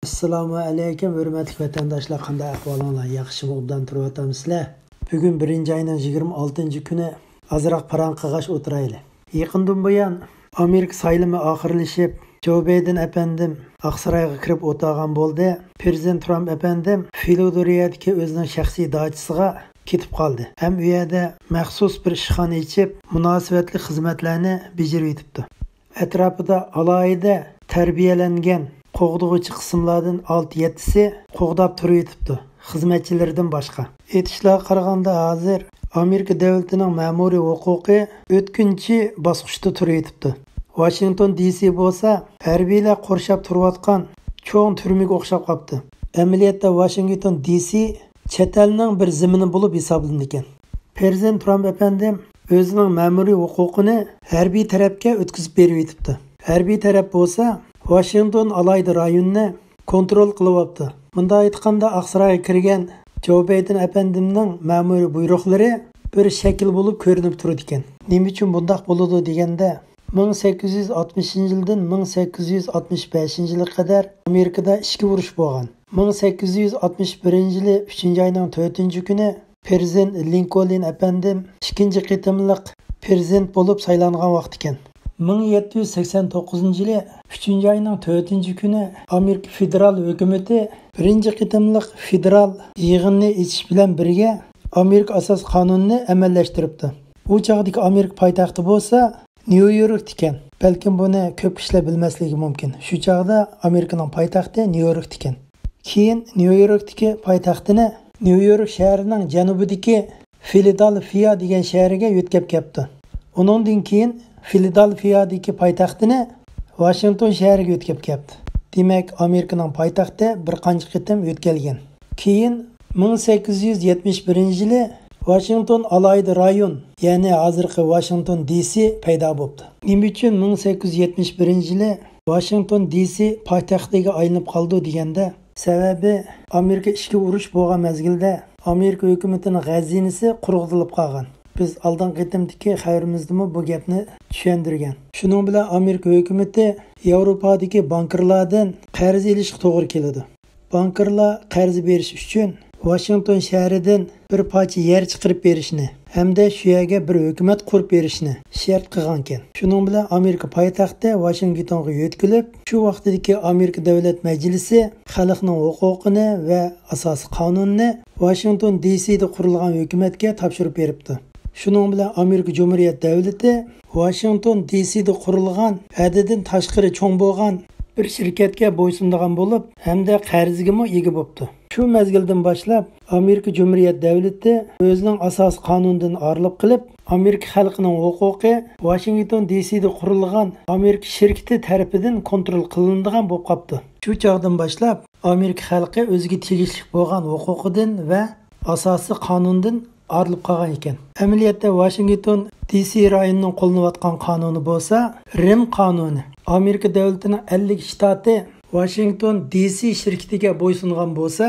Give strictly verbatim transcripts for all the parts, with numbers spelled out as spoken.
ئەسسالامۇ ئەلەيكۇم، ھۆرمەتلىك ۋەتەنداشلار، قانداق ئەھۋالىڭلار؟ ياخشىمۇ، ئوبدان تۇرۇۋاتامسىلەر؟ بۈگۈن بىرىنچى ئاينىڭ يىگىرمە ئالتىنچى كۈنى. ئازراق پاراڭ قىلغاچ ئولتۇرايلى. يېقىندىن بۇيان ئامېرىكا سايلىمى ئاخىرلىشىپ، جو بايدېن ئەپەندىم ئاقسارايغا كىرىپ ئولتۇرغان بولدى. پىرېزىدېنت ترامپ ئەپەندىم فىلادېلفىيەدىكى ئۆزىنىڭ شەخسىي داچىسىغا كېتىپ قالدى ھەم ئۇ يەردە مەخسۇس بىر ئىشخانا ئېچىپ، مۇناسىۋەتلىك خىزمەتلەرنى بېجىرىۋېتىپتۇ. ئەتراپىدا ئالاھىدە تەربىيەلەنگەن قوغدىغۇچى قىسىملاردىن ئالتە-يەتتىسى قوغداپ تۇرۇۋېتىپتۇ، خىزمەتچىلىرىدىن باشقا. ئېيتىشلارغا قارىغاندا، ھازىر ئامېرىكا دۆلىتىنىڭ مەمۇرىي ھوقۇقى ئۆتكۈنچى باسقۇچتا تۇرۇۋېتىپتۇ. ۋاشىنگتون دى سى بولسا ھەربىيلەر قورشاپ تۇرۇۋاتقان چوڭ تۈرمىگە ئوخشاپ قاپتۇ. ئەمەلىيەتتە ۋاشىنگتون دى سى چەت ئەلنىڭ بىر زېمىنى بولۇپ ھېسابلىنىدىكەن. پىرېزىدېنت ترامپ ئەپەندىم ئۆزىنىڭ مەمۇرىي ھوقۇقىنى ھەربىي تەرەپكە ئۆتكۈزۈپ بېرىۋېتىپتۇ. ھەربىي تەرەپ بولسا ۋاشىنگتون ئالاھىدە رايونىنى كونترول قىلىۋاپتۇ. مۇنداق ئېيتقاندا، ئاقسارايغا كىرگەن جو بايدېن ئەپەندىمنىڭ مەمۇرىي بۇيرۇقلىرى بىر شەكىل بولۇپ كۆرۈنۈپ تۇرىدىكەن. نېمە ئۈچۈن بۇنداق بولىدۇ دېگەندە، مىڭ سەككىز يۈز ئاتمىشىنچى يىلدىن مىڭ سەككىز يۈز ئاتمىش بەشىنچى يىلغا قەدەر ئامېرىكىدا ئىچكى ئۇرۇش بولغان. مىڭ سەككىز يۈز ئاتمىش بىرىنچى يىلى ئۈچىنچى ئاينىڭ تۆتىنچى كۈنى پىرېزىدېنت لىنكولن ئەپەندىم ئىككىنچى قېتىملىق پىرېزىدېنت بولۇپ سايلانغان ۋاقتىكەن. مىڭ يەتتە يۈز سەكسەن توققۇزىنچى يىلى ئۈچىنچى ئاينىڭ تۆتىنچى كۈنى ئامېرىكا فېدېرال ھۆكۈمىتى بىرىنچى قېتىملىق فېدېرال يىغىننى ئېچىش بىلەن بىرگە ئامېرىكا ئاساسىي قانۇنىنى ئەمەللەشتۈرۈپتۇ. ئۇ چاغدىكى ئامېرىكا پايتەختى بولسا نيۇ يوركتىكەن. بەلكىم بۇنى كۆپ كىشىلەر بىلمەسلىكى مۇمكىن. شۇ چاغدا ئامېرىكىنىڭ پايتەختى نيۇ يوركتىكەن. كېيىن نيۇ يوركتىكى پايتەختىنى نيۇ يورك شەھىرىنىڭ جەنۇبىدىكى فىلادېلفىيا دېگەن شەھەرگە يۆتكەپ كەپتۇ. ئۇنىڭدىن كېيىن فىلادېلفىيادىكى پايتەختىنى ۋاشىنگتون شەھىرىگە يۆتكەپ كەپتۇ. دېمەك، ئامېرىكىنىڭ پايتەختى بىر قانچە قېتىم يۆتكەلگەن. كېيىن مىڭ سەككىز يۈز يەتمىش بىرىنچى يىلى ۋاشىنگتون ئالاھىدە رايون، يەنى ھازىرقى ۋاشىنگتون دى سى پەيدا بوپتۇ. نېمە ئۈچۈن مىڭ سەككىز يۈز يەتمىش بىرىنچى يىلى ۋاشىنگتون دى سى پايتەختىگە ئايلىنىپ قالىدۇ دېگەندە، سەۋەبى ئامېرىكا ئىچكى ئۇرۇش بولغان مەزگىلدە ئامېرىكا ھۆكۈمىتىنىڭ خەزىنىسى قۇرغىتىلىپ قالغان. بىز ئالدىنقى قېتىمدىكى خەۋىرىمىزدىمۇ بۇ گەپنى چۈشەندۈرگەن. شۇنىڭ بىلەن ئامېرىكا ھۆكۈمىتى ياۋروپادىكى بانكىرلاردىن قەرز ئېلىشقا توغرا كېلىدۇ. بانكىرلار قەرز بېرىش ئۈچۈن ۋاشىنگتون شەھىرىدىن بىر پارچە يەر چىقىرىپ بېرىشنى ھەمدە شۇ يەرگە بىر ھۆكۈمەت قۇرۇپ بېرىشنى شەرت قىلغانىكەن. شۇنىڭ بىلەن ئامېرىكا پايتەختى ۋاشىنگتونغا يۆتكىلىپ، شۇ ۋاقتىدىكى ئامېرىكا دۆلەت مەجلىسى خەلقنىڭ ھوقۇقىنى ۋە ئاساسىي قانۇننى ۋاشىنگتون دى سىدا قۇرۇلغان ھۆكۈمەتكە تاپشۇرۇپ بېرىپتۇ. شۇنىڭ بىلەن ئامېرىكا جۇمھۇرىيەت دۆلىتى ۋاشىنگتون دى سىدا قۇرۇلغان ھەددىدىن تاشقىرى چوڭ بولغان بىر شىركەتكە بويسۇنىدىغان بولۇپ، ھەمدە قەرزگىمۇ ئىگە بوپتۇ. شۇ مەزگىلدىن باشلاپ ئامېرىكا جۇمھۇرىيەت دۆلىتى ئۆزىنىڭ ئاساسىي قانۇنىدىن ئايرىلىپ قېلىپ، ئامېرىكا خەلقىنىڭ ھوقۇقى ۋاشىنگتون دى سىدا قۇرۇلغان ئامېرىكا شىركىتى تەرىپىدىن كونترول قىلىنىدىغان بولۇپ قاپتۇ. شۇ چاغدىن باشلاپ ئامېرىكا خەلقى ئۆزىگە تېگىشلىك بولغان ھوقۇقىدىن ۋە ئاساسىي قانۇندىن ئايرىلىپ قالغان ئىكەن. ئەمەلىيەتتە ۋاشىنگتون دى سى رايونىنىڭ قوللىنىۋاتقان قانۇنى بولسا رىم قانۇنى. ئامېرىكا دۆلىتىنىڭ ئەللىك شتاتى ۋاشىنگتون دى سى شىركىتىگە بويسۇنغان بولسا،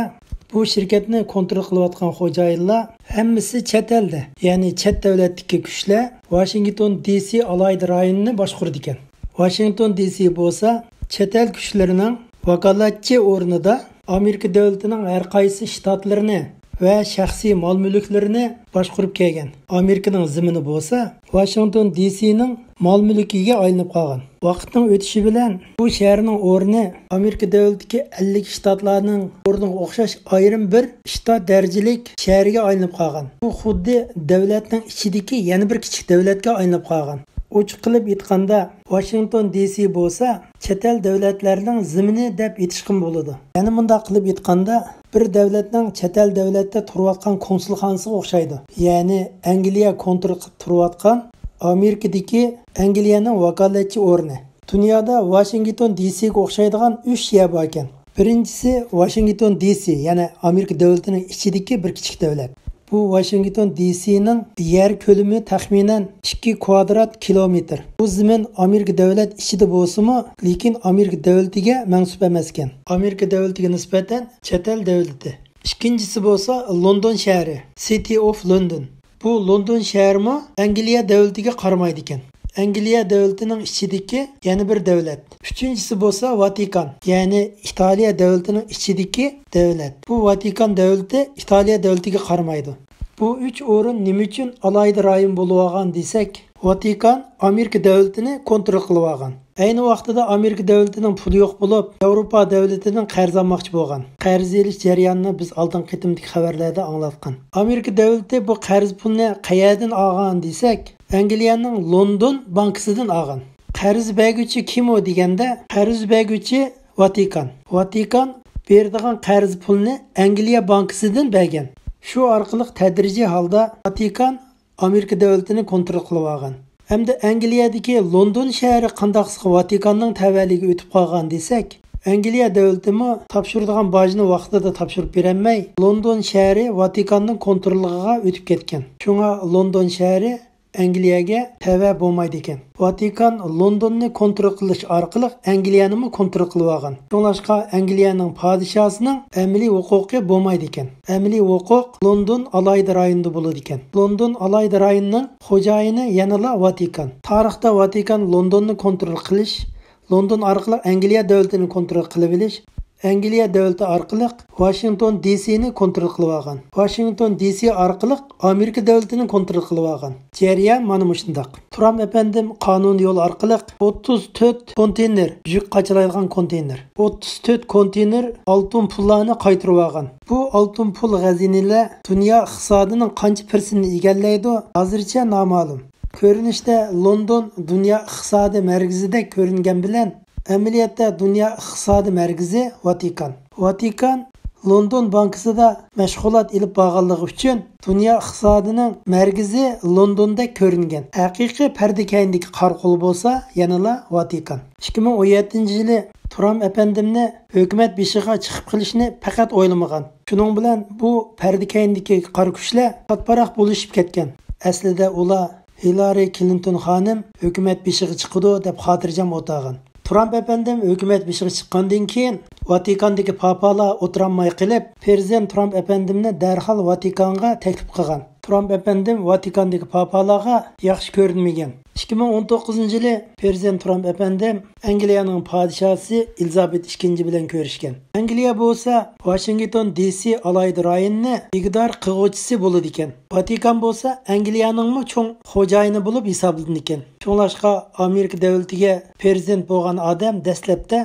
بۇ شىركەتنى كونترول قىلىۋاتقان خوجايىنلار ھەممىسى چەت ئەلدە، يەنى چەت دۆلەتتىكى كۈچلەر ۋاشىنگتون دى سى ئالاھىدە رايونىنى باشقۇرىدىكەن. ۋاشىنگتون دى سى بولسا چەت ئەل كۈچلىرىنىڭ ۋاكالەتچى ئورنىدا ئامېرىكا دۆلىتىنىڭ ھەر قايسى شتاتلىرىنى ۋە شەخسىي مال-مۈلۈكلىرىنى باشقۇرۇپ كەلگەن. ئامېرىكىنىڭ زېمىنى بولسا ۋاشىنگتون دى سىنىڭ مال-مۈلكىگە ئايلىنىپ قالغان. ۋاقىتنىڭ ئۆتۈشى بىلەن بۇ شەھەرنىڭ ئورنى ئامېرىكا دۆلىتىدىكى ئەللىك شتاتلارنىڭ ئورنىغا ئوخشاش ئايرىم بىر شتات دەرىجىلىك شەھەرگە ئايلىنىپ قالغان. بۇ خۇددى دۆلەتنىڭ ئىچىدىكى يەنە بىر كىچىك دۆلەتكە ئايلىنىپ قالغان. ئوچۇق قىلىپ ئېيتقاندا، ۋاشىنگتون دى سى بولسا چەت ئەل دۆلەتلەرنىڭ زېمىنى دەپ ئېيتىشقىمۇ بولىدۇ. يەنە مۇنداق قىلىپ ئېيتقاندا، بىر دۆلەتنىڭ چەت ئەل دۆلەتتە تۇرۇۋاتقان كونسۇلخانىسىغا ئوخشايدۇ. يەنى ئەنگلىيە كونترول قىلىپ تۇرۇۋاتقان ئامېرىكىدىكى ئەنگلىيەنىڭ ۋاكالەتچى ئورنى. دۇنيادا ۋاشىنگتون دى سىگە ئوخشايدىغان ئۈچ يەر باركەن. بىرىنچىسى ۋاشىنگتون دى سى، يەنى ئامېرىكا دۆلىتىنىڭ ئىچىدىكى بىر كىچىك دۆلەت. بۇ ۋاشىنگتون دى سىنىڭ يەر كۆلىمى تەخمىنەن ئىككى كۋادرات كىلومېتىر. بۇ زېمىن ئامېرىكا دۆلەت ئىچىدە بولسىمۇ، لېكىن ئامېرىكا دۆلىتىگە مەنسۇپ ئەمەسكەن. ئامېرىكا دۆلىتىگە نىسبەتەن چەت ئەل دۆلىتى. ئىككىنچىسى بولسا لوندون شەھىرى، سىتى ئوف لوندون. بۇ لوندون شەھىرىمۇ ئەنگلىيە دۆلىتىگە قارىمايدىكەن. ئەنگلىيە دۆلىتىنىڭ ئىچىدىكى يەنە بىر دۆلەت. ئۈچىنچىسى بولسا ۋاتىكان، يەنى ئىتالىيە دۆلىتىنىڭ ئىچىدىكى دۆلەت. بۇ ۋاتىكان دۆلىتى ئىتالىيە دۆلىتىگە قارىمايدۇ. بۇ ئۈچ ئورۇن نېمە ئۈچۈن ئالاھىدە رايون بولۇۋالغان دېسەك، ۋاتىكان ئامېرىكا دۆلىتىنى كونترول قىلىۋالغان. ئەينى ۋاقتىدا ئامېرىكا دۆلىتىنىڭ پۇلى يوق بولۇپ، ياۋروپا دۆلىتىدىن قەرز ئالماقچى بولغان. قەرز ئېلىش جەريانىنى بىز ئالدىنقى قېتىمدىكى خەۋەرلەردە ئاڭلاتقان. ئامېرىكا دۆلىتى بۇ قەرز پۇلنى قەيەردىن ئالغان دېسەك، ئەنگلىيەنىڭ لوندون بانكىسىدىن ئالغان. قەرز بەرگۈچى كىم ئۇ دېگەندە، قەرز بەرگۈچى ۋاتىكان. ۋاتىكان بېرىدىغان قەرز پۇلنى ئەنگلىيە بانكىسىدىن بەرگەن. شۇ ئارقىلىق تەدرىجىي ھالدا ۋاتىكان ئامېرىكا دۆلىتىنى كونترول قىلىۋالغان. ئەمدى ئەنگلىيەدىكى لوندون شەھىرى قانداقسىغا ۋاتىكاننىڭ تەۋەلىكىگە ئۆتۈپ قالغان دېسەك، ئەنگلىيە دۆلىتىمۇ تاپشۇرىدىغان باجنى ۋاقتىدا تاپشۇرۇپ بېرەلمەي، لوندون شەھىرى ۋاتىكاننىڭ كونتروللۇقىغا ئۆتۈپ كەتكەن. شۇڭا لوندون شەھىرى ئەنگلىيەگە تەۋە بولمايدىكەن. ۋاتىكان لوندوننى كونترول قىلىش ئارقىلىق ئەنگلىيەنىمۇ كونترول قىلىۋالغان. شۇڭلاشقا ئەنگلىيەنىڭ پادىشاسىنىڭ ئەمەلىي ھوقۇقى بولمايدىكەن. ئەمەلىي ھوقۇق لوندون ئالاھىدە رايونىدا بولىدىكەن. لوندون ئالاھىدە رايوننىڭ خوجايىنى يەنىلا ۋاتىكان. تارىختا ۋاتىكان لوندوننى كونترول قىلىش، لوندون ئارقىلىق ئەنگلىيە دۆلىتىنى كونترول قىلىۋېلىش، ئەنگلىيە دۆلىتى ئارقىلىق ۋاشىنگتون دى سىنى كونترول قىلىۋالغان. ۋاشىنگتون دى سى ئارقىلىق ئامېرىكا دۆلىتىنى كونترول قىلىۋالغان. جەريان مانا مۇشۇنداق. ترامپ ئەپەندىم قانۇنىي يول ئارقىلىق ئوتتۇز تۆت كونتېينېر، يۈك قاچىلايدىغان كونتېينېر، ئوتتۇز تۆت كونتېينېر ئالتۇن پۇللارنى قايتۇرۇۋالغان. بۇ ئالتۇن پۇل، خەزىنىلەر دۇنيا ئىقتىسادىنىڭ قانچە پىرسېنتىنى ئىگىلەيدۇ، ھازىرچە نامەلۇم. كۆرۈنۈشتە لوندون دۇنيا ئىقتىسادىي مەركىزىدەك كۆرۈنگەن بىلەن، ئەمەلىيەتتە دۇنيا ئىقتىسادىي مەركىزى ۋاتىكان. ۋاتىكان لوندون بانكىسىدا مەشغۇلات ئېلىپ بارغانلىقى ئۈچۈن دۇنيا ئىقتىسادىنىڭ مەركىزى لوندوندەك كۆرۈنگەن. ھەقىقىي پەردە كەينىدىكى قارا قول بولسا يەنىلا ۋاتىكان. ئىككى مىڭ ئون يەتتىنچى يىلى ترامپ ئەپەندىمنى ھۆكۈمەت بېشىغا چىقىپ قېلىشنى پەقەت ئويلىمىغان. شۇنىڭ بىلەن بۇ پەردە كەينىدىكى قارا كۈچلەر پات-پاراق بولۇشۇپ كەتكەن. ئەسلىدە ئۇلار ھىلارى كلىنتون خانىم ھۆكۈمەت بېشىغا چىقىدۇ دەپ خاتىرجەم ئولتۇرغان. ترامپ ئەپەندىم ھۆكۈمەت بېشىغا چىققاندىن كېيىن، ۋاتىكاندىكى پاپالار ئولتۇرالماي قېلىپ، پىرېزىدېنت ترامپ ئەپەندىمنى دەرھال ۋاتىكانغا تەكلىپ قىلغان. ترامپ ئەپەندىم ۋاتىكاندىكى پاپالارغا ياخشى كۆرۈنمىگەن. ئىككى مىڭ ئون توققۇزىنچى يىلى پىرېزىدېنت ترامپ ئەپەندىم ئەنگلىيەنىڭ پادىشاسى ئېلىزابېت ئىككىنچى بىلەن كۆرۈشكەن. ئەنگلىيە بولسا ۋاشىنگتون دى سى ئالاھىدە رايونىنى ئىگىدار قىلغۇچىسى بولىدىكەن. ۋاتىكان بولسا ئەنگلىيەنىڭمۇ چوڭ خوجايىنى بولۇپ ھېسابلىنىدىكەن. شۇڭلاشقا ئامېرىكا دۆلىتىگە پىرېزىدېنت بولغان ئادەم دەسلەپتە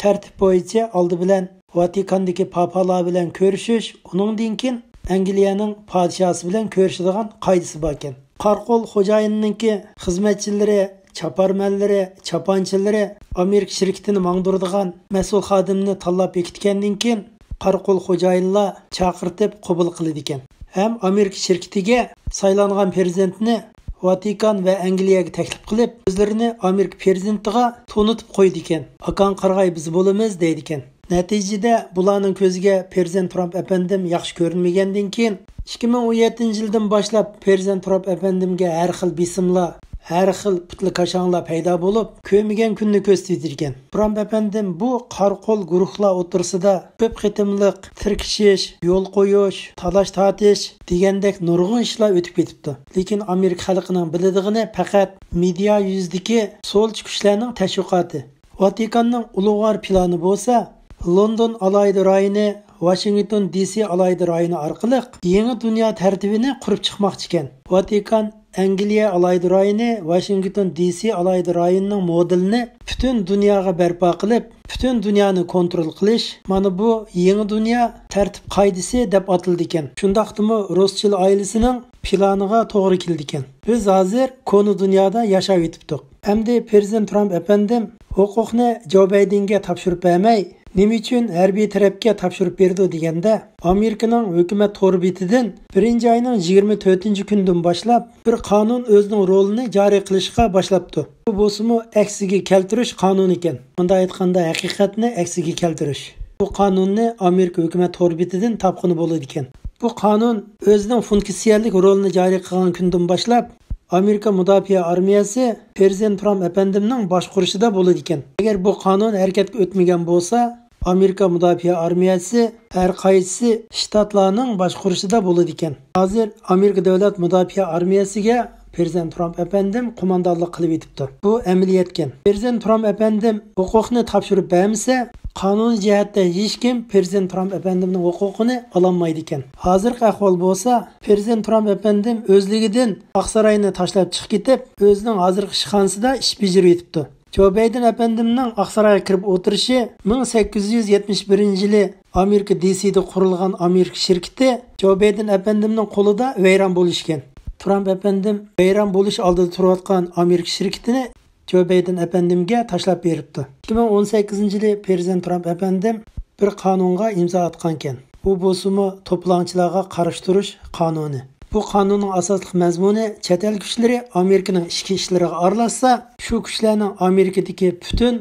تەرتىپ بويىچە ئالدى بىلەن ۋاتىكاندىكى پاپالار بىلەن كۆرۈشۈش، ئۇنىڭدىن كېيىن ئەنگلىيەنىڭ پادىشاسى بىلەن كۆرۈشىدىغان قائىدىسى باركەن. قارا قول خوجايىنىنىڭكى خىزمەتچىلىرى، چاپارمەنلىرى، چاپانچىلىرى ئامېرىكا شىركىتىنى ماڭدۇرىدىغان مەسئۇل خادىمنى تاللاپ بېكىتكەندىن كېيىن، قارا قول خوجايىنلار چاقىرتىپ قوبۇل قىلىدىكەن. ھەم ئامېرىكا شىركىتىگە سايلانغان پىرېزىدېنتنى ۋاتىكان ۋە ئەنگلىيەگە تەكلىپ قىلىپ، ئۆزلىرىنى ئامېرىكا پىرېزىدېنتىغا تونۇتۇپ قويىدىكەن. «ئاكاڭ قارىغاي، بىز بولىمىز» دەيدىكەن. نەتىجىدە بۇلارنىڭ كۆزىگە پىرېزىدېنت ترامپ ئەپەندىم ياخشى كۆرۈنمىگەندىن كېيىن، ئىككى مىڭ ئون يەتتىنچى يىلدىن باشلاپ پىرېزىدېنت ترامپ ئەپەندىمگە ھەر خىل بېسىملار، ھەر خىل پۇتلىكاشاڭلار پەيدا بولۇپ، كۆرمىگەن كۈننى كۆرسىتىۋېتىدىكەن. ترامپ ئەپەندىم بۇ قارا قول گۇرۇھلار ئوتتۇرىسىدا كۆپ قېتىملىق تىركىشىش، يول قويۇش، تالاش-تارتىش دېگەندەك نۇرغۇن ئىشلار ئۆتۈپ كېتىپتۇ. لېكىن ئامېرىكا خەلقىنىڭ بىلىدىغىنى پەقەت مېدىيا يۈزىدىكى سولچى كۈچلەرنىڭ تەشۋىقاتى. ۋاتىكاننىڭ ئۇلۇغۋار پىلانى بولسا، لوندون ئالاھىدە رايونى، ۋاشىنگتون دى سى ئالاھىدە رايونى ئارقىلىق يېڭى دۇنيا تەرتىپىنى قۇرۇپ چىقماقچىكەن. ۋاتىكان ئەنگلىيە ئالاھىدە رايونى، ۋاشىنگتون دى سى ئالاھىدە رايونىنىڭ مودېلىنى پۈتۈن دۇنياغا بەرپا قىلىپ، پۈتۈن دۇنيانى كونترول قىلىش، مانا بۇ يېڭى دۇنيا تەرتىپ قائىدىسى دەپ ئاتىلىدىكەن. شۇنداقتىمۇ روسچىل ئائىلىسىنىڭ پىلانىغا توغرا كېلىدىكەن. بىز ھازىر كونا دۇنيادا ياشاۋېتىپتۇق. ئەمدى پىرېزىدېنت ترامپ ئەپەندىم ھوقۇقنى جو بايدېنگە تاپشۇرۇپ بەرمەي، نېمە ئۈچۈن ھەربىي تەرەپكە تاپشۇرۇپ بېرىدۇ دېگەندە، ئامېرىكىنىڭ ھۆكۈمەت تور بېتىدىن بىرىنچى ئاينىڭ يىگىرمە تۆتىنچى كۈنىدىن باشلاپ بىر قانۇن ئۆزىنىڭ رولىنى جارى قىلىشقا باشلاپتۇ. بۇ بولسىمۇ ئەكسىگە كەلتۈرۈش قانۇنى ئىكەن. مۇنداق ئېيتقاندا، ھەقىقەتنى ئەكسىگە كەلتۈرۈش. بۇ قانۇننى ئامېرىكا ھۆكۈمەت تور بېتىدىن تاپقىلى بولىدىكەن. بۇ قانۇن ئۆزىنىڭ فۇنكسىيەلىك رولىنى جارى قىلغان كۈندىن باشلاپ، ئامېرىكا مۇداپىئە ئارمىيەسى پىرېزىدېنت ترامپ ئەپەندىمنىڭ باشقۇرۇشىدا بولىدىكەن. ئەگەر بۇ قانۇن ھەرىكەتكە ئۆتمىگەن بولسا، ئامېرىكا مۇداپىئە ئارمىيەسى ھەر قايسى شتاتلارنىڭ باشقۇرۇشىدا بولىدىكەن. ھازىر ئامېرىكا دۆلەت مۇداپىئە ئارمىيەسىگە پىرېزىدېنت ترامپ ئەپەندىم قوماندانلىق قىلىۋېتىپتۇ. بۇ ئەمەلىيەتكەن. پىرېزىدېنت ترامپ ئەپەندىم ھوقۇقنى تاپشۇرۇپ بەرمىسە، قانۇنىي جەھەتتە ھېچكىم پىرېزىدېنت ترامپ ئەپەندىمنىڭ ھوقۇقىنى ئالالمايدىكەن. ھازىرقى ئەھۋال بولسا، پىرېزىدېنت ترامپ ئەپەندىم ئۆزلۈكىدىن ئاقساراينى تاشلاپ چىقىپ كېتىپ، ئۆزىنىڭ ھازىرقى ئىشخانىسىدا ئىش بېجىرىۋېتىپتۇ. جو بايدېن ئەپەندىمنىڭ ئاقسارايغا كىرىپ ئولتۇرۇشى مىڭ سەككىز يۈز يەتمىش بىرىنچى يىلى ئامېرىكا دىسىدا قۇرۇلغان ئامېرىكا شىركىتى جو بايدېن ئەپەندىمنىڭ قولىدا ۋەيران بولۇشكەن. ترامپ ئەپەندىم ۋەيران بولۇش ئالدىدا تۇرۇۋاتقان ئامېرىكا شىركىتىنى جو بايدېن ئەپەندىمگە تاشلاپ بېرىپتۇ. ئىككى مىڭ ئون سەككىزىنچى يىلى پىرېزىدېنت ترامپ ئەپەندىم بىر قانۇنغا ئىمزا ئاتقانكەن. بۇ بولسىمۇ توپىلاڭچىلارغا قارشى تۇرۇش قانۇنى. بۇ قانۇننىڭ ئاساسلىق مەزمۇنى چەت ئەل كۈچلىرى ئامېرىكىنىڭ ئىچكى ئىشلىرىغا ئارىلاشسا، شۇ كۈچلەرنىڭ ئامېرىكىدىكى پۈتۈن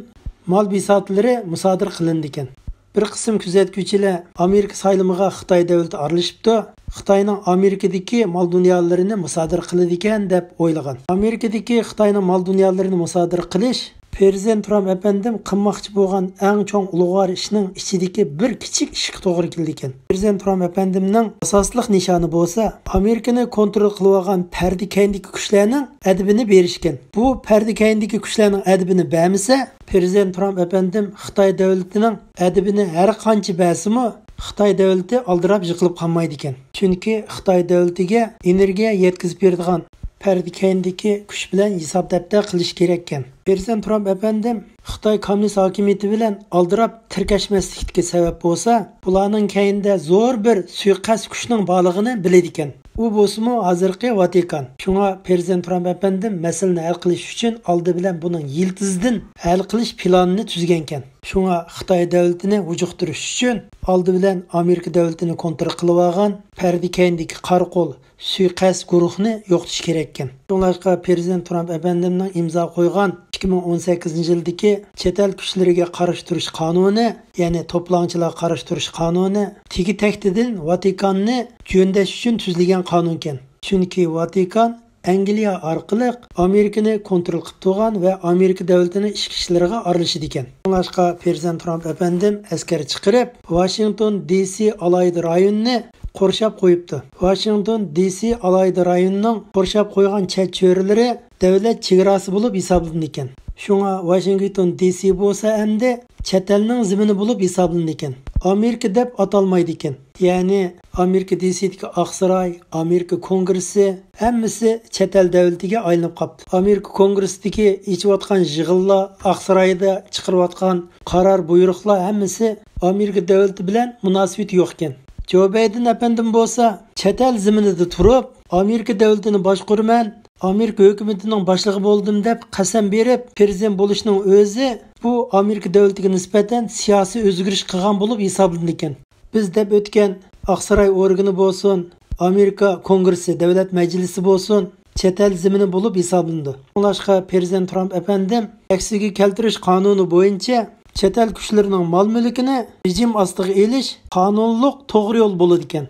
مال بىساتلىرى مۇسادىرە قىلىنىدىكەن. بىر قىسىم كۆزەتكۈچىلەر ئامېرىكا سايلىمىغا خىتاي دۆلىتى ئارىلىشىپتۇ، خىتاينىڭ ئامېرىكىدىكى مال دۇنيالىرىنى مۇسادىرە قىلىدىكەن دەپ ئويلىغان. ئامېرىكىدىكى خىتاينىڭ مال دۇنيالىرىنى مۇسادىرە قىلىش پىرېزىدېنت ترامپ ئەپەندىم قىلماقچى بولغان ئەڭ چوڭ ئۇلۇغۋار ئىشنىڭ ئىچىدىكى بىر كىچىك ئىشقا توغرا كېلىدىكەن. پىرېزىدېنت ترامپ ئەپەندىمنىڭ ئاساسلىق نىشانى بولسا، ئامېرىكىنى كونترول قىلىۋالغان پەردە كەينىدىكى كۈچلەرنىڭ ئەدىپىنى بېرىشكەن. بۇ پەردە كەينىدىكى كۈچلەرنىڭ ئەدىپىنى بەرمىسە، پىرېزىدېنت ترامپ ئەپەندىم خىتاي دۆلىتىنىڭ ئەدىپىنى ھەر قانچە بەرسىمۇ، خىتاي دۆلىتى ئالدىراپ يىقىلىپ قالمايدىكەن. چۈنكى خىتاي دۆلىتىگە ئېنېرگىيە يەتكۈزۈپ بېرىدىغان پەردە كەينىدىكى كۈچ بىلەن ھېساب دەپتەر قىلىش كېرەككەن. پىرېزىدېنت ترامپ ئەپەندىم خىتاي كوممۇنىست ھاكىمىيىتى بىلەن ئالدىراپ تىركەشمەسلىكتىكى سەۋەب بولسا، بۇلارنىڭ كەينىدە زور بىر سۇيىقەست كۈچنىڭ بارلىقىنى بىلىدىكەن. ئۇ بولسىمۇ ھازىرقى ۋاتىكان. شۇڭا پىرېزىدېنت ترامپ ئەپەندىم مەسىلىنى ھەل قىلىش ئۈچۈن ئالدى بىلەن بۇنىڭ يىلتىزىدىن ھەل قىلىش پىلانىنى تۈزگەنكەن. شۇڭا خىتاي دۆلىتىنى ھۇجۇقتۇرۇش ئۈچۈن ئالدى بىلەن ئامېرىكا دۆلىتىنى كونترول قىلىۋالغان پەردە كەينىدىكى قارا قول سۇيىقەست گۇرۇھنى يوقىتىش كېرەككەن. شۇڭلاشقا پىرېزىدېنت ترامپ ئەپەندىمنىڭ ئىمزا قويغان ئىككى مىڭ ئون سەككىزىنچى يىلدىكى چەت ئەل كۈچلىرىگە قارشى تۇرۇش قانۇنى، يەنى توپىلاڭچىلارغا قارشى تۇرۇش قانۇنى تېگى تەكتىدىن ۋاتىكاننى جۆندەش ئۈچۈن تۈزۈلگەن قانۇنكەن. چۈنكى ۋاتىكان ئەنگلىيە ئارقىلىق ئامېرىكىنى كونترول قىلىپ تۇرغان ۋە ئامېرىكا دۆلىتىنىڭ ئىچكى ئىشلىرىغا ئارىلىشىدىكەن. شۇڭلاشقا پىرېزىدېنت ترامپ ئەپەندىم ئەسكەر چىقىرىپ، ۋاشىنگتون دى سى ئالاھىدە رايونىنى قورشاپ قويۇپتۇ. ۋاشىنگتون دى سى ئالاھىدە رايونىنىڭ قورشاپ قويغان چەت چۆرىلىرى دۆلەت چېگراسى بولۇپ ھېسابلىنىدىكەن. شۇڭا ۋاشىنگتون دى سى بولسا ئەمدى چەت ئەلنىڭ زېمىنى بولۇپ ھېسابلىنىدىكەن. ئامېرىكا دەپ ئاتالمايدىكەن. يەنى ئامېرىكا دى سىدىكى ئاقساراي، ئامېرىكا كونگرېسسى ھەممىسى چەت ئەل دۆلىتىگە ئايلىنىپ قاپتۇ. ئامېرىكا كونگرېسسىدىكى ئېچىۋاتقان يىغىنلار، ئاقسارايدا چىقىرىۋاتقان قارار، بۇيرۇقلار ھەممىسى ئامېرىكا دۆلىتى بىلەن مۇناسىۋىتى يوق ئىكەن. جو بايدېن ئەپەندىم بولسا چەت ئەل زېمىنىدا تۇرۇپ، ئامېرىكا دۆلىتىنى باشقۇرىمەن، ئامېرىكا ھۆكۈمىتىنىڭ باشلىقى بولدۇم دەپ قەسەم بېرىپ، پىرېزىدېنت بولۇشنىڭ ئۆزى بۇ ئامېرىكا دۆلىتىگە نىسبەتەن سىياسىي ئۆزگىرىش قىلغان بولۇپ ھېسابلىنىدىكەن. بىز دەپ ئۆتكەن ئاقساراي ئورگىنى بولسۇن، ئامېرىكا كونگرېسسى، دۆلەت مەجلىسى بولسۇن، چەت ئەل زېمىنى بولۇپ ھېسابلىنىدۇ. شۇڭلاشقا پىرېزىدېنت ترامپ ئەپەندىم ئەكسىگە كەلتۈرۈش قانۇنى بويىچە چەت ئەل كۈچلىرىنىڭ مال-مۈلكىنى رېجىم ئاستىغا ئېلىش قانۇنلۇق توغرا يول بولىدىكەن.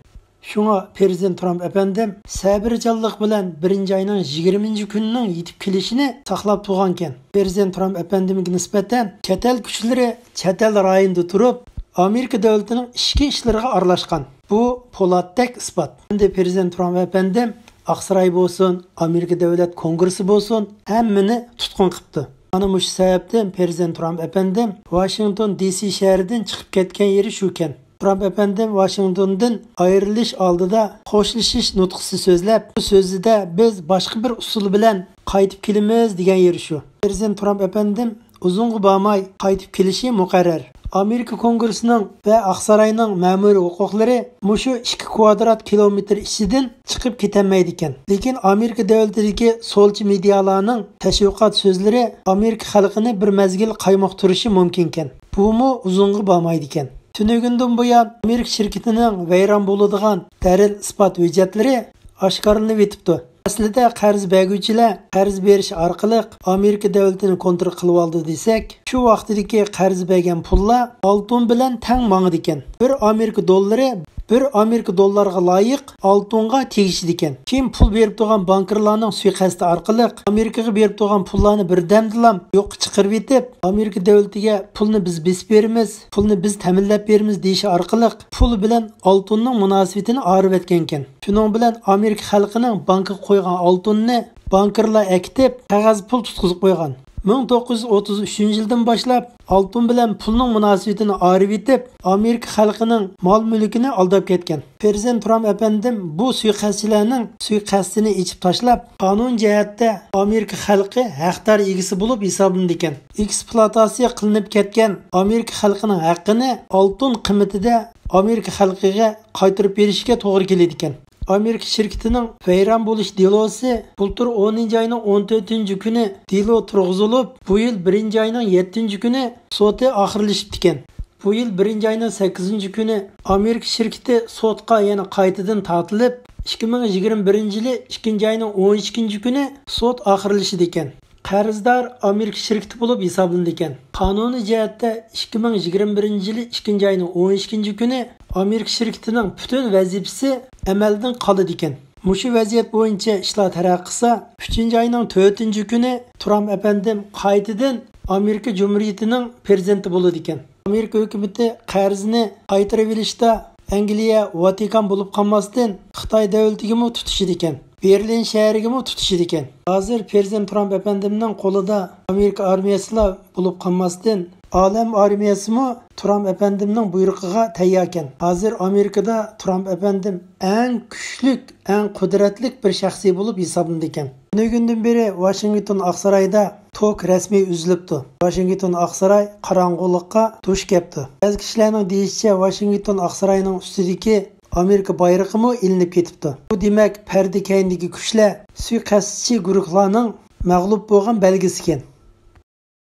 شۇڭا پىرېزىدېنت ترامپ ئەپەندىم سەبرىچانلىق بىلەن بىرىنچى ئاينىڭ يىگىرمىنچى كۈنىنىڭ يېتىپ كېلىشىنى ساقلاپ تۇرغانىكەن. پىرېزىدېنت ترامپ ئەپەندىمگە نىسبەتەن چەت ئەل كۈچلىرى چەت ئەل رايونىدا تۇرۇپ، ئامېرىكا دۆلىتىنىڭ ئىچكى ئىشلىرىغا ئارىلاشقان. بۇ پولاتتەك ئىسپات. ئەمدى پىرېزىدېنت ترامپ ئەپەندىم ئاقساراي بولسۇن، ئامېرىكا دۆلەت كونگرېسسى بولسۇن، ھەممىنى تۇتقۇن قىپتۇ. مانا مۇشۇ سەۋەبتىن پىرېزىدېنت ترامپ ئەپەندىم ۋاشىنگتون دى سى شەھىرىدىن چىقىپ كەتكەن يېرى شۇكەن. ترامپ ئەپەندىم ۋاشىنگتوندىن ئايرىلىش ئالدىدا خوشلىشىش نۇتقىسى سۆزلەپ، بۇ سۆزىدە بىز باشقا بىر ئۇسۇل بىلەن قايتىپ كېلىمىز دېگەن يېرى شۇ. پىرېزىدېنت ترامپ ئەپەندىم ئۇزۇنغا بارماي قايتىپ كېلىشى مۇقەررەر. ئامېرىكا كونگرېسسىنىڭ ۋە ئاقساراينىڭ مەمۇرىي ھوقۇقلىرى مۇشۇ ئىككى كۋادرات كىلومېتىر ئىچىدىن چىقىپ كېتەلمەيدىكەن. لېكىن ئامېرىكا دۆلىتىدىكى سولچى مېدىيالارنىڭ تەشۋىقات سۆزلىرى ئامېرىكا خەلقىنى بىر مەزگىل قايمۇقتۇرۇشى مۇمكىنكەن. بۇمۇ ئۇزۇنغا بارمايدىكەن. تۈنۈگۈندىن بۇيان ئامېرىكا شىركىتىنىڭ ۋەيران بولىدىغان دەلىل-ئىسپات ھۆججەتلىرى ئاشكارىلىنىۋېتىپتۇ. ئەسلىدە قەرز بەرگۈچىلەر قەرز بېرىش ئارقىلىق ئامېرىكا دۆلىتىنى كونترول قىلىۋالدى دېسەك، شۇ ۋاقتىدىكى قەرز بەرگەن پۇللار ئالتۇن بىلەن تەڭ ماڭىدىكەن. بىر ئامېرىكا دوللىرى بىر ئامېرىكا دوللارغا لايىق ئالتۇنغا تېگىشىدىكەن. كېيىن پۇل بېرىپ تۇرغان بانكىرلارنىڭ سۇيىقەستى ئارقىلىق ئامېرىكىغا بېرىپ تۇرغان پۇللارنى بىردەمدىلا يوققا چىقىرىۋېتىپ، ئامېرىكا دۆلىتىگە پۇلنى بىز بېسىپ بېرىمىز، پۇلنى بىز تەمىنلەپ بېرىمىز دېيىشى ئارقىلىق پۇل بىلەن ئالتۇننىڭ مۇناسىۋىتىنى ئايرىۋەتكەنىكەن. شۇنىڭ بىلەن ئامېرىكا خەلقىنىڭ بانكىغا قويغان ئالتۇنىنى بانكىرلار ئەكېتىپ، قەغەز پۇل تۇتقۇزۇپ قويغان. مىڭ توققۇز يۈز ئوتتۇز ئۈچىنچى يىلدىن باشلاپ ئالتۇن بىلەن پۇلنىڭ مۇناسىۋىتىنى ئايرىۋېتىپ، ئامېرىكا خەلقىنىڭ مال-مۈلكىنى ئالداپ كەتكەن. پىرېزىدېنت ترامپ ئەپەندىم بۇ سۇيىقەستچىلەرنىڭ سۇيىقەستىنى ئېچىپ تاشلاپ، قانۇن جەھەتتە ئامېرىكا خەلقى ھەقدار ئىگىسى بولۇپ ھېسابلىنىدىكەن. ئېكسپلۇئاتاتسىيە قىلىنىپ كەتكەن ئامېرىكا خەلقىنىڭ ھەققىنى ئالتۇن قىممىتىدە ئامېرىكا خەلقىگە قايتۇرۇپ بېرىشكە توغرا كېلىدىكەن. ئامېرىكا شىركىتىنىڭ ۋەيران بولۇش دېلوسى بۇلتۇر ئونىنچى ئاينىڭ ئون تۆتىنچى كۈنى دېلو تۇرغۇزۇلۇپ، بۇ يىل بىرىنچى ئاينىڭ يەتتىنچى كۈنى سوتى ئاخىرلىشىپتىكەن. بۇ يىل بىرىنچى ئاينىڭ سەككىزىنچى كۈنى ئامېرىكا شىركىتى سوتقا يەنە قايتىدىن تارتىلىپ، ئىككى مىڭ يىگىرمە بىرىنچى يىلى ئىككىنچى ئاينىڭ ئون ئىككىنچى كۈنى سوت ئاخىرلىشىدىكەن. قەرزدار ئامېرىكا شىركىتى بولۇپ ھېسابلىنىدىكەن. قانۇنىي جەھەتتە ئىككى مىڭ يىگىرمە بىرىنچى يىلى ئىككىنچى ئاينىڭ ئون ئىككىنچى كۈنى ئامېرىكا شىركىتىنىڭ پۈتۈن ۋەزىپىسى ئەمەلدىن قالىدىكەن. مۇشۇ ۋەزىيەت بويىچە ئىشلار تەرەققىي قىلسا، ئۈچىنچى ئاينىڭ تۆتىنچى كۈنى ترامپ ئەپەندىم قايتىدىن ئامېرىكا جۇمھۇرىيىتىنىڭ پىرېزىدېنتى بولىدىكەن. ئامېرىكا ھۆكۈمىتى قەرزنى قايتۇرۇۋېلىشتا ئەنگلىيە، ۋاتىكان بولۇپ قالماستىن، خىتاي دۆلىتىگىمۇ تۇتىشىدىكەن. بېرلىن شەھىرىگىمۇ تۇتىشىدىكەن. ھازىر پىرېزىدېنت ترامپ ئەپەندىمنىڭ قولىدا ئامېرىكا ئارمىيەسىلا بولۇپ قالماستىن، ئالەم ئارمىيەسىمۇ ترامپ ئەپەندىمنىڭ بۇيرۇقىغا تەيياركەن. ھازىر ئامېرىكىدا ترامپ ئەپەندىم ئەڭ كۈچلۈك، ئەڭ قۇدرەتلىك بىر شەخسىي بولۇپ ھېسابلىنىدىكەن. تۈنۈگۈندىن بېرى ۋاشىنگتون ئاقسارايدا توك رەسمىي ئۈزۈلۈپتۇ. ۋاشىنگتون ئاقساراي قاراڭغۇلۇققا دۇچ كەپتۇ. بەزى كىشىلەرنىڭ دېيىشىچە، ۋاشىنگتون ئاقساراينىڭ ئۈستىدىكى ئامېرىكا بايرىقىمۇ ئېلىنىپ كېتىپتۇ. بۇ، دېمەك، پەردە كەينىدىكى كۈچلەر سۇيىقەستچى گۇرۇھلارنىڭ مەغلۇپ بولغان بەلگىسىكەن.